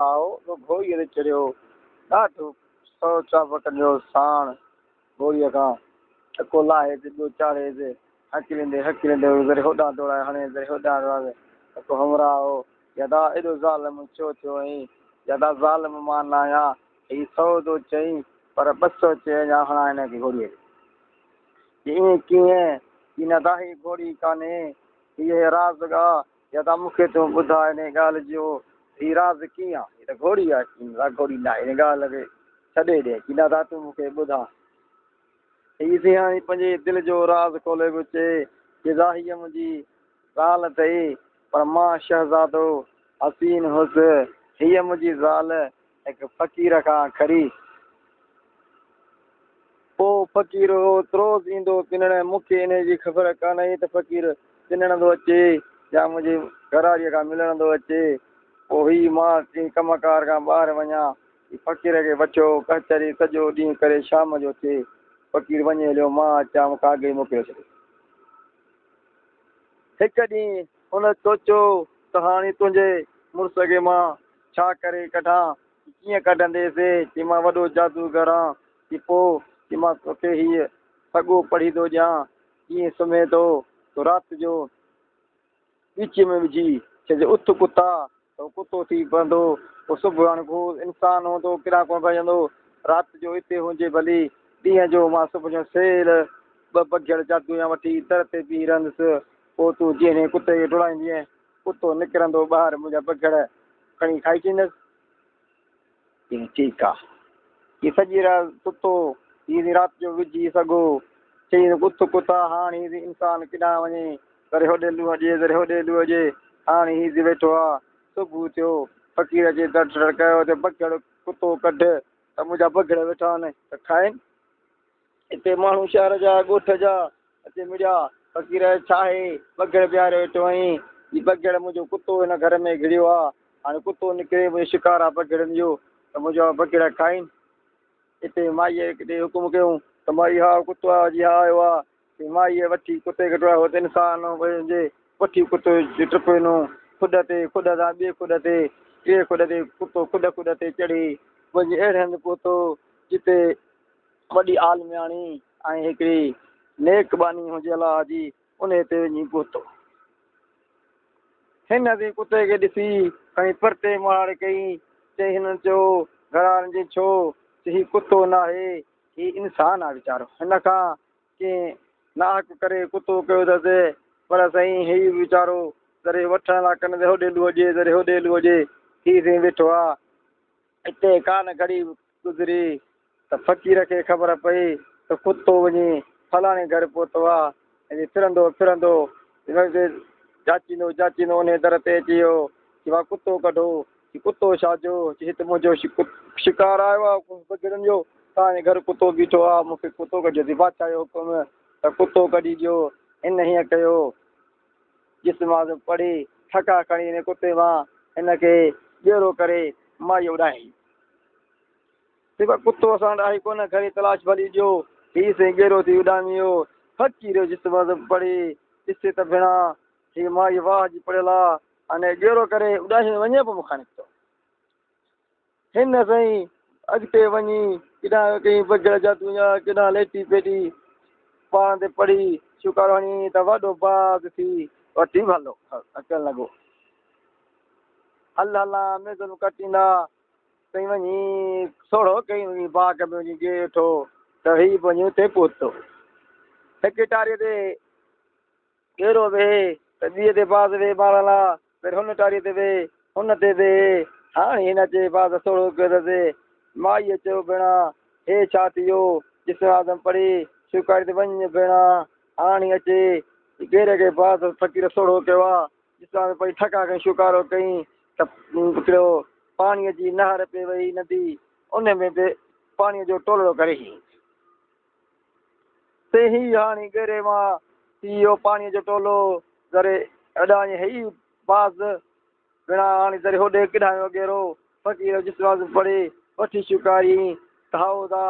آئو ته گهوڙيء تي چڙهيو، ڏاڍو سو چابڪن جو ساڻ گهوڙيء کان ٽڪو لاهيس، ٻيو چاڙهيس، هڪليندي هڪليندي ذري هوڏانهن ڊوڙائي هڻي، ذري هوڏانهن ڊوڙائي ٽڪو همراهه هو، يدا ايڏو ظالم ڇو ٿيو آهين؟ يدا ظالم مان ناهيان، هي سو ٿو چئين، پر 200 چئي اڃا هڻان هن کي گهوڙيء کي. چي ائين ڪيئن؟ چي نه ادا هي گهوڙي ڪانهي، هيء راز ڳاهه يا ته مون کي تون ٻڌاء انهيء ڳالهه جو هي راز ڪيئن آ؟ هي ته گهوڙي آ. چي نه گهوڙي ناهي. ان ڳالهه کي ڇڏي ڏي. چي نه تون مون کي ٻڌاء. هي سياڻي پنهنجي دل جو راز کولي پيو چئي، چي دا هيء منهنجي زال اٿئي، پر مان شهزادو حسين هوس. هيء منهنجي زال هڪ فقير کان کري. پوء فقير روز ايندو پنڻ، مون کي انهيء جي خبر ڪانه هئي ته فقير پنڻ ٿو اچي يا منهنجي گهرواريء کان ملڻ ٿو اچي. پوء هي مان ڪنهن ڪم ڪار کان ٻاهر وڃان، هي فقير کي وٺيو ڪچهري سڄو ڏينهن ڪري شام جو ٿئي، فقير وڃي هليو، مان اچان مون کان اڳ ئي موڪليو ڇڏي. هڪ ڏينهن هن سوچيو ته هاڻي تنهنجي مڙس کي مان ڇا ڪري ڪڍان، ڪيئن ڪڍنديس، چي مان وڏو جادوگر آن، چي پوء چي مان توکي هيء سڳو پڙهي ٿو ڏيان، جيئن سمهين ٿو تو رات جو ڳچيء ۾ وجهي ڇڏج، اٿ ڪتا ته هو ڪتو ٿي پوندو، پوء صبح هاڻي هو انسان هوندو ڪيڏانهن ڪونه ڀڄندو، رات جو اتي هجي ڀلي، ڏينهن جو مان صبح جو سيل ٻه بگهڙ جادوء جا وٺي در تي بيهي رهندس، پوء تون جيئن هن ڪتي کي ڊوڙائيندينء، ڪتو نڪرندو ٻاهر منهنجا بگهڙ کڻي کائي ڇڏيندس. چيائين ٺيڪ آ. هي سڄي رات ستو، هي رات جو وجهي سگهو. چيائين اٿ ڪتا هاڻ هي انسان ڪيڏانهن وڃي، ذري هوڏي لوهه ڏي، ذري هوڏي لوهه ڏي، هاڻ هي ويٺو آ. صبح ٿيو، فقير اچي در ٽڙ ڪيو ته بگهڙ ڪتو ڪڍ ته منهنجا بگهڙ ويٺا آهن ته کائين. اتي ماڻهو شهر جا ڳوٺ جا اچي مڙيا. فقير ڇاهي بگهڙ بيهاريو ويٺو آهين؟ هي بگهڙ منهنجو ڪتو هن گهر ۾ گهڙيو آ. هاڻي ڪتو نڪري منهنجو شڪار آ بگهڙن جو ته منهنجا بگهڙ کائين. اتي مائيء ڏي حڪم ڪيائون ته مائي ها ڪتو آيو جي ها آيو آ. چي مائيء وٺي ڪتي کي ڊوڙايو هو ته انسان هجي وٺي ڪتي جو ٽپ ڏنو کڏ تي کڏ تان ٻي کڏ تي ٽي کڏ تي ڪتو کڏ کڏ تي چڙهي وڃي اهڙي هنڌ پهتو جتي وڏي عالمياڻي ۽ هڪڙي نيڪ ٻانهي هجي الله جي انهي تي وڃي پهتو. هن حسين ڪتي کي ڏسي کڻي پرتي مهاڙ ڪئي. چئي هنن چيو گهروارن چئي ڇو؟ چي هي ڪتو ناهي هي انسان آ ويچارو هن کان ڪنهن ناحق ڪري ڪتو ڪيو اٿس پر سائين هي ويچارو ذري وٺڻ لاء ڪن تي هوڏي لوهه ڏي ذري هوڏي لوهه ڏي هي سائين ويٺو آ. اتي ڪا نه گهڙي گذري ته فقير کي خبر پئي ته ڪتو وڃي فلاڻي گهر پهتو آ. ائين ڦرندو ڦرندو جاچيندو جاچيندو انهي در تي اچي ويو. چي ڀاء ڪتو ڪڍو. چي ڪتو ڇا جو؟ چي هت منهنجو شڪار آيو آ بگهڙن جو، توهان جي گهر ڪتو بيٺو آ، مون کي ڪتو ڪڍيو. چي بادشاهه جو حڪم ته ڪتو ڪڍي ڏيو. هن هيئن ڪيو. جسم آزم پڙهي، ٺڪا کڻي انهي ڪتي مان هن کي ڄيرو ڪري مائيء اڏايائين. چي ڀاء ڪتو اسان وٽ آهي ڪونه، کڻي تلاش ڀلي ڏيو. هي سائين ڳيرو ٿي اڏامي ويو. فقير جسم آزم پڙهي، ڏسي ته ڀيڻا هيء مائي واهه جي پڙهيل آ، انهي ڳيرو ڪري اڏايائين وڃي پيو مون کان نڪتو. هن سائين اڳتي وڃي ڪيڏانهن ڪئين بگهڙ جا تون يا ڪيڏانهن ليٽي پيٽي پاڻ تي پڙهي شوڪارو هڻي ته وڏو باز ٿي وٺي ڀلو اچڻ لڳو. هل هلان ميزون ڪٽيندا سائين وڃي سوڙهو ڪئين وڃي باغ ۾ وڃي ويٺو ته هي به وڃي اتي پهتو. هڪ ٽاريء تي ڳيرو ويهي ته ٻيء تي باز ويهي مارڻ لا، وري هن ٽاريء تي ويهي، هن تي ويهي. هاڻي هن اچي باز سوڙهو ڪيو اٿس. مائيء چيو، ڀيڻا، هي ڇا ٿي ويو؟ جسم اعظم پڙهي، شوڪاري تي وڃ ڀيڻا. هاڻي اچي ڳيري کي باز فقير سوڙهو ڪيو آ. جسم اعظم پڙهي ٺڪا کڻي شوڪارو ڪيائين ته هڪڙو پاڻيء جي نهر پئي وهي ندي، ان ۾ به پاڻيء جو ٽولڙو ڪري هئي. سي هي هاڻي ڳيري مان ٿي ويو پاڻيء جو ٽولو ذري اڏاڻي هئي باز بڻا هاڻي ذري هوڏي ڪيڏانهن ويو ڳيرو فقير جس واز پڙهي وٺي شڪاري ته هائو دا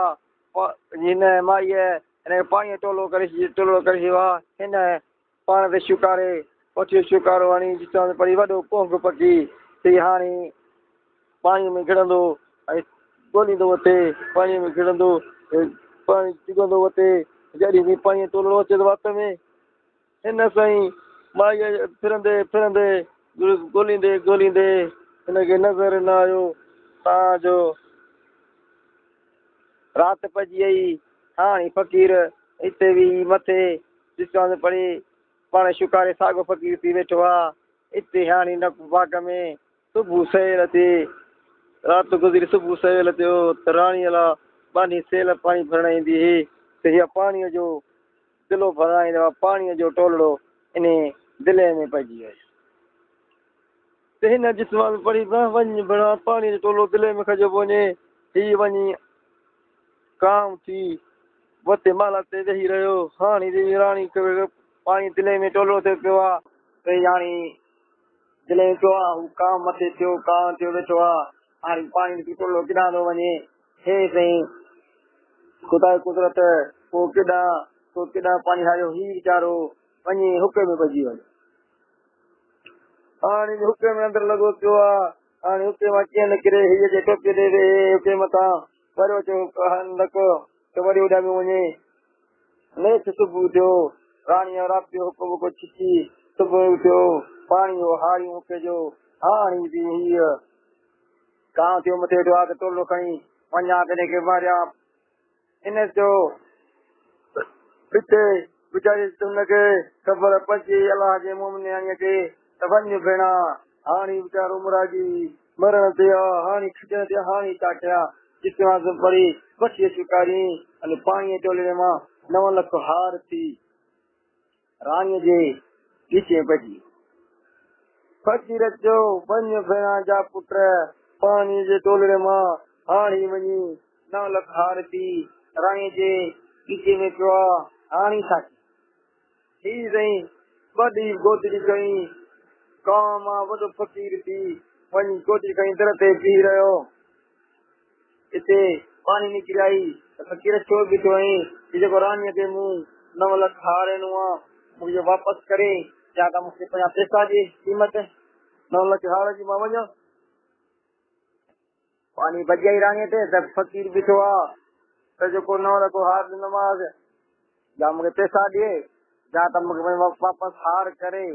هن مائيء هن کي پاڻيء ٽولو ڪري ٽولو ڪري ڇڏيو آ هن پاڻ تي شڪاري وٺي شڪارو هڻي جس واز پڙهي وڏو ڪونگ پکي ٿي هاڻي. پاڻيء ۾ گهڙندو ۽ ڳوليندو وتي، پاڻيء ۾ گهڙندو ۽ پاڻي چڳندو وتي، جڏهن به پاڻيء جو ٽولڙو اچي ٿو وات ۾، هن سائين مائيء ڦرندي ڦرندي ڳوليندي ڳوليندي هن کي نظر نه آيو، تان جو رات پئجي وئي. هاڻي فقير اتي ويهي مٿي وشواس پڙهي پاڻ شڪاري ساڳو فقير ٿي ويٺو آ. اتي هاڻي نڪ باغ ۾ صبح سويل ٿي، رات گذري صبح سويل ٿيو ته راڻيء لا ٻانهي سيل پاڻي ڀرڻ ايندي هئي ته هيء پاڻيء جو دلو ڀرڻ ايندي هئا، پاڻيء جو ٽولڙو انهي دلي ۾ پئجي ويو ته هن جسم ۾ پڙهي وڃ ڀڻا پاڻيء جو ٽولڙو دلي ۾ کڄيو پيو وڃي، هيء وڃي ڪانء ٿي وتي مالها تي ويهي رهيو. هاڻي راڻي کي پاڻي دلي ۾ ٽولڙو ٿيو پيو آ. راڻي دلي ۾ پيو آ، هو ڪانء مٿي ٿيو ڪانء ٿيو ويٺو آ. هاڻي پاڻي جو ٽولڙو ڪيڏانهن ٿو وڃي؟ هي سائين خدا جي قدرت، ڪو ڪيڏانهن ڪو ڪيڏانهن پاڻي هاريو، هي ويچارو وڃي حقي ۾ پئجي ويو. هاڻي حقي ۾ اندر لڳو پيو آ. هاڻي حقي مان ڪيئن نڪري؟ هيء جي ٽوپي ڏي ويهي حقي مٿان وريو اچيو هنڌڪ ته وري اڏامي وڃي. نيٺ صبح ٿيو. راڻيء رات جو حڪم ٻڪو ڇڪي صبح ٿيو. پاڻي هو هاريون حقي جو. هاڻي به هيء ڪانء ٿيو مٿي ويٺو آ ته ٽولو کڻي وڃان ڪنهن کي ماريان. ان چيو اتي ويچاري هن کي خبر پئجي الله جي مومن نياڻيء کي ته وڃ ڀيڻا هاڻي ويچارو مراڳي مرڻ تي آ، هاڻي کٽڻ تي آ، هاڻي ڇا ڪيان؟ جسواس پڙهي وٺي شڪارين ۽ پاڻيء ٽولڙي مان نو لک هار ٿي راڻيء جي ڳچيء ۾ پئجي ويو. فقير چيو، وڃ ڀيڻا جا پٽ، پاڻيء جي ٽولڙي مان هاڻي وڃي نو لک هار ٿي راڻيء جي ڳچيء ۾ پيو آ، هاڻي ڇا ڪيان؟ هي سائين وڏي گودڙي کڻي ڪانء مان وڏو فقير ٿي وڃي گودڙي کڻي در تي بيهي رهيو. اتي پاڻي نڪري آئي ته فقير ڇو بيٺو آهين؟ هي جيڪو راڻيء کي مون نو لک هار ڏنو آ، مون کي اهو واپس ڪرين يا ته مون کي پنهنجا پئسا ڏي، قيمت نو لک هار جي مان وڃان. پاڻي ڀڄي آئي راڻيء تي ته فقير بيٺو آ ته جيڪو نو لک هار ڏنومانس يا مون کي پئسا ڏي يا ته مون کي واپس هار ڪري.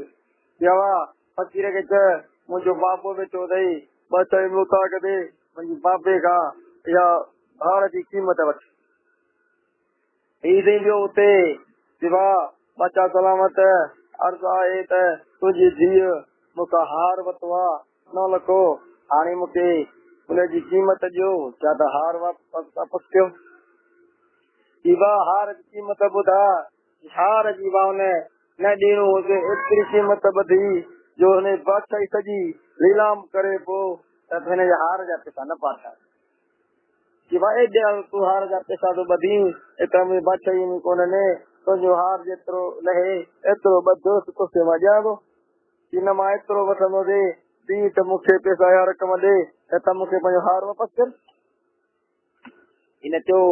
چيو آ فقير کي چئه منهنجو بابو ويٺو اٿئي ٻه چئي اوطاق تي منهنجي بابي کان اها هار جي قيمت وٺ. هي سائين ٻيو اتي سوا بادشاهه سلامت عرض آهي ته تنهنجي ڌيء مون کان هار ورتو آ نو لکو هاڻي مون کي ان جي قيمت ڏيو يا ته هار واپس ڪيو. سوا هار جي قيمت ٻڌاء. هار جي وائون نه ڏيڻو هوس ايتري قيمت ٻڌي جو هن بادشاهي سڄي ليلام ڪري پوء ته به هن جي هار جا پئسا نه پاتا. چي ڀاء ايڏا تون هار جا پئسا ٿو ٻڌين، ايترا منهنجي بادشاهيء ۾ ڪونهن، تنهنجو هار جيترو لهي ايترو ٻڌ ته توکي مان ڏيان ٿو. چي نه مان ايترو وٺندوسين، ڏي ته مون کي پئسا يا رقم ڏي نه ته مون کي پنهنجو هار واپس ڪر. هن چيو،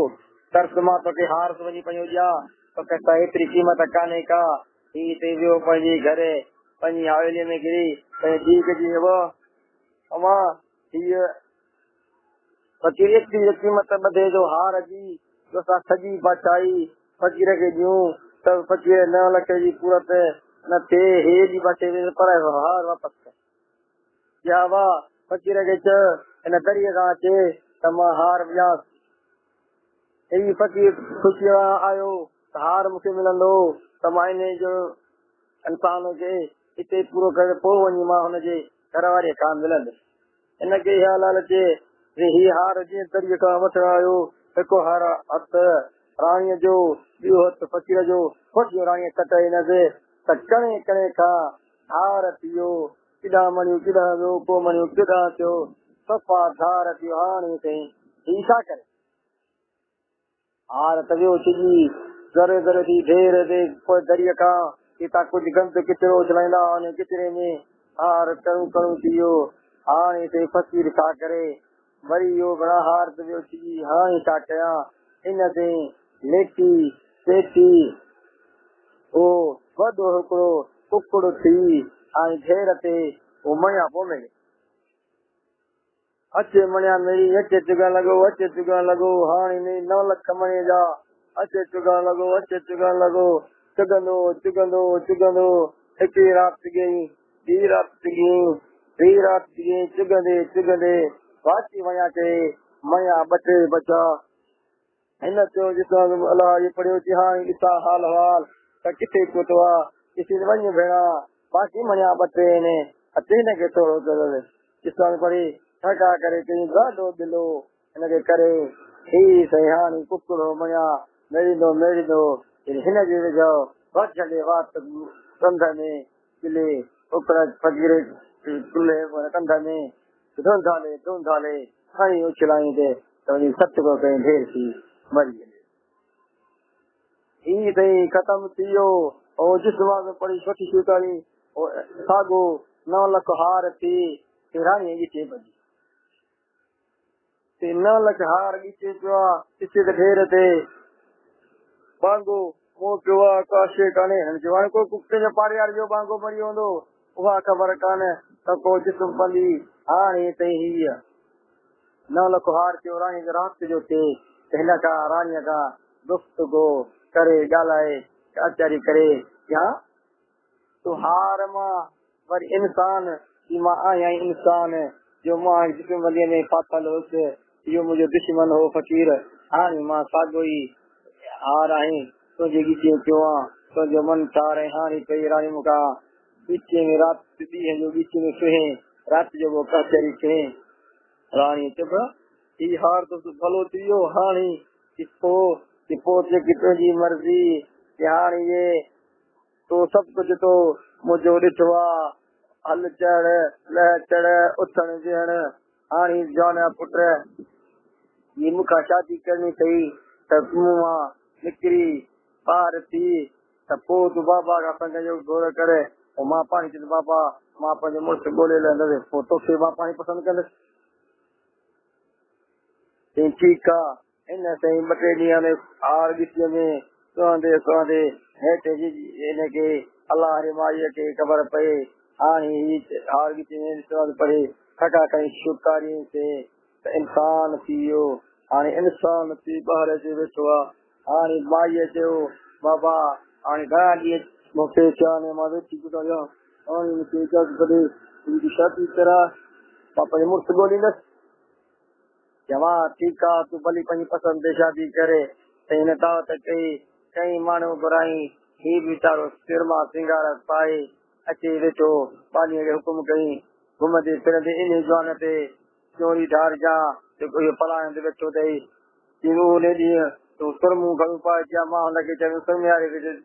ترس مان توکي هار ٿو وڃي پنهنجو ڏيان، توکي ته ايتري قيمت ڪانهي ڪا. هي اتي ويو پنهنجي گهر، پنهنجي حاويليء ۾ گهڙي پنهنجي ڌيء کي چيائين، ابا، امان، هيء فقير ايتري قيمت ٻڌي جو هار جي، جو اسان سڄي بادشاهي فقير کي ڏيون ته به فقير نو لک جي پورت نه ٿئي، هي ايڏي بادشاهي ڏي پر هار واپس ڪر. يا ابا، فقير کي چئه هن دريء کان اچي ته مان هار ڏيانس. هي فقير خوشيء مان آيو ته هار مون کي ملندو ته مان انهيء جو انسان کي اتي پورو ڪري پوء وڃي مان هن جي گهر واريء کان ملندس. هن کي اها لالچ جي هي هار جيئن دريء کان وٺڻ آيو، هڪ هار هٿ راڻيء جو، ٻيو هٿ فقير جو، وٺيو راڻيء کٽ ڏنس ته ڪڻي ڪڻي کان ڌار ٿيو، ڪيڏانهن مڻيو ڪيڏانهن ويو، ڪو مڻيو ڪيڏانهن ٿيو، صفا ڌار ٿيو، هاڻي سائين هي ڇا ڪري؟ هار ته ويو ڇڄي، ذري ذري ٿي ڍير تي، پوء دريء کان اتان ڪجهه گند ڪچرو اڇلائيندا هئا، انهيء ڪچري ۾ هار ڪڻو ڪڻو ٿي ويو. هاڻي سائين فقير ڇا ڪري؟ وري اهو گهڻا هار ته ويو ڇڄي، هاڻي ڇا ڪيان؟ ان سائين ليٽي پيٽي اهو وڏو هڪڙو ڪڪڙ ٿي ۽ ڍير تي اهو مڻيا پوء ملي. اچي مڻيا ميڙي اچي چڳڻ لڳو، اچي چڳڻ لڳو، هاڻي ميڙي 9 لک مڻين جا، اچي چڳڻ لڳو، اچي چڳڻ لڳو، چڳندو، چڳندو، چڳندو، هڪڙي رات چڳيائين، ٻي رات چڳيائين، ٽي رات چڳيائين، چڳندي، چڳندي، باقي وڃا چئي، مڻيا ٻه ٽي بچا. هن چيو جتان الله جي پڙهيو چي هاڻي ڏسان حال احوال ته ڪٿي پهتو آ، ڏسي ته وڃ ڀيڻا، باقي مڻيا ٻه ٽي آهن، اچي هن کي ٿورو ڪرس. ڏسان پڙهي ٺڪا ڪري چيائين گاڏو ٻلو هن کي ڪري، هي سائين هاڻي ڪڪڙو مڻيا ميڙيندو ميڙيندو هن جي وجهو وڍجندي وات ڪنڌ ۾ ٻلي ڪڪڙ فقير ڪلهي ڪنڌ ۾ ڌونڌالي ڌونڌالي کڻي اڇلائين ته وڃي ست ڪو ڪنهن ڍير ٿي مري وڃي. هي سائين ختم ٿي ويو. او جسم ۾ پڙي سٺي شوڪاري او ساڳو 9 لک هار ٿي ته راڻيء ڳچي ٻڌي. تي 9 لک هار ڳچي پيو آ، ڏسي ته ڍير تي ٻانگو مون پيو آ، ڪا شيء ڪانهي. هن چيو هاڻي ڪو ڪتي جو پاڙي واري جو ٻانگو مري ويو هوندو، اها خبر ڪانه ته ڪو جسم پندي. هاڻي تائين هيء 9 لک هار ٿيو راڻيء جو رات جو ٿئي ته هن کان راڻيء کان گفتگو ڪري ڳالهائي ڪچهري ڪري يا تون هار مان وري انسان چي مان آهيان ئي انسان جو مان جسم وليء ۾ ڦاٿل هوس، اهو منهنجو دشمن هو فقير، هاڻي مان ساڳيو ئي هار آهين، تنهنجي ڳچيء ۾ پيو آن، تنهنجو من ٺار ۽ هاڻي پئي راڻي مون کان ڳچيء ۾ رات ڏينهن جو ڳچيء ۾ سونهين، رات جو به ڪچهري ڪئين. راڻيء چيو ته هي هار ته ڀلو ٿي ويو، هاڻي پوء جيڪي تنهنجي مرضي، هاڻي اهي تو سڀ ڪجهه تو منهنجو ڏٺو آ، هل چڙهه، لهه چڙهه، اٿڻ ويهڻ. هاڻي جوانا پٽ، جي مون کان شادي ڪرڻي اٿئي ته مون مان نڪري ٻاهر ٿي ته پوء تون بابا کان سڱ جو گهور ڪر. پوء مان پاڻهي چوندس، بابا، مان پنهنجو مڙس ڳولي لهندس، پوء توکي مان پاڻهي پسند ڪندس. چيائين، ٺيڪ آ. هن سائين ٻه ٽي ڏينهن هار ڳچيء ۾ سهندي سهندي نيٺ هن کي الله ري مائيء کي خبر پئي. هاڻي هي هار ڳچيء ۾ سهندي پڙهي ٺڪا کڻي شوڪاريائين سي ته انسان ٿي ويو. هاڻي انسان ٿي ٻاهر اچي ويٺو آ. هاڻي مائيء چيو، بابا هاڻي گهڻا ڏينهن مون کي ٿيا آهن مان ويٺي گذاريان. هاڻي مون کي اجازت ڏي منهنجي شادي ڪراء مان پنهنجو مڙس ڳوليندس. چوان، ٺيڪ آ، تون ڀلي پنهنجي پسند تي شادي ڪري. ته هن دعوت ڪئي، ڪئين ماڻهو گهرائين. هي به ويچارو سرما سينگار پائي اچي ويٺو. ٻانهيء کي حڪم ڪيائين، گهمندي ڦرندي انهيء جوان تي چوري ڍارجان، جيڪو اهو فلاڻي هنڌ ويٺو اٿئي. چي انهيء ڏينهن تون سرمون گهڻيون پائي اچجان. مان هن کي چيم، سرمياري کي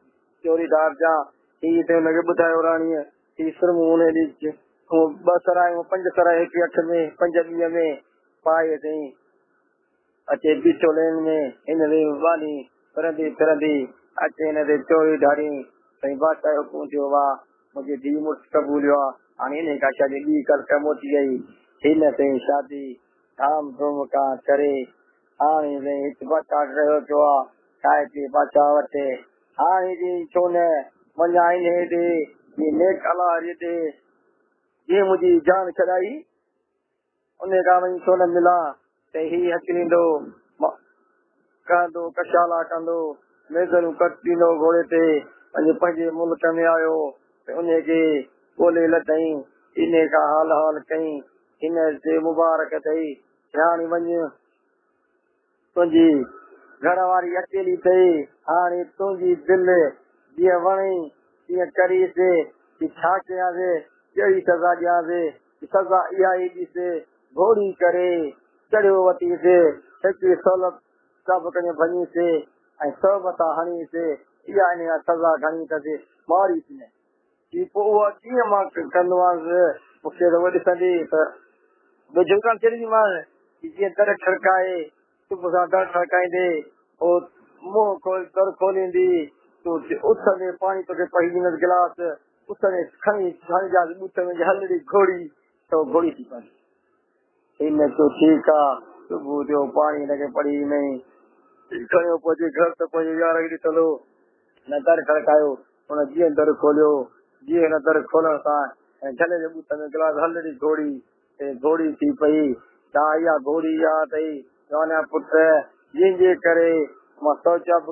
چوري ڍارجان. هي ته هن کي ٻڌايو راڻيء. هي سرمون انهيء ڏينهن ٻه سرايون، پنج سرايون هڪ اک ۾، پنج ٻيء ۾ پائي اٿئين. اچي بيٺو لين ۾، هن ويهه ٻانهي ڦرندي ڦرندي اچي هن تي چوري ڍاريائين. سائين بادشاهه جو حڪم ٿيو، واهه منهنجي ڌيء مڙس قبوليو آ، هاڻي انهيء کان شادي ٻي ڪلڪ موٽي آئي. هن سائين شادي ڌام ڌوم کان ڪري هاڻي سائين هت بادشاهه وٽ رهيو پيو آ، کائي پي بادشاهه وٽ. هاڻي جي ڇو نه وڃان انهيء ڏي، جي نيڪ الله جي ڏي، جنهن منهنجي جان ڇڏائي. انهيء کان وڃي ڇو نه ملان ته هي هڪليندو، ڪهندو، ڪشالا ڪندو، ميزرون ڪٽيندو گهوڙي تي وڃي پنهنجي ملڪ ۾ آيو ته انهيء کي ڳولي لڌائين، انهيء کان حال احوال ڪيائين. هن چيو، مبارڪ اٿئي، هاڻي وڃ، تنهنجي گهر واري اڪيلي اٿئي، هاڻي تنهنجي دل جيئن وڻئي تيئن ڪريس، چي ڇا ڪيانس، ڪهڙي سزا ڏيانس، چي سزا اها ئي ڏيس، گهوڙي ڪري چڙهيو وتيس، هڪڙي سولت چابڪ ۾ ڀڃيس ۽ سو مٿان هڻيس، اها انهيء کان سزا گهڻي اٿس، ماريس نه. چي پوء اها ڪيئن مان ڪندومانس، مون کي ته اهو ڏسندي ته ٻجهه ڪانه ڇڏينديمانس. چي جيئن در کڙڪائي، صبح سان در کڙڪائيندي، هوء منهن کولي در کوليندي، تون اٿندي پاڻي توکي پهي ڏيندس گلاس، اٿندي کڻي کڻجانس ٻوٿ ۾ هلڙي گهوڙي ته هوء گهوڙي ٿي پوندي. هن چيو ٺيڪ آ. صبح ٿيو پاڻي هن کي پڙهي ڏنائين. کڻيو پهچي گهر ته پنهنجي يار کي ڏٺل هو. هن در کڙڪايو. هن جيئن در کوليو. جيئن هن در کولڻ سان هن جهلي جو ٻوٿ ۾ گلاس هلڙي گهوڙي تي گهوڙي ٿي پئي. ڇا اها گهوڙي اها اٿئي؟ چوان پٽ، جنهن جي ڪري مان سوچيان به.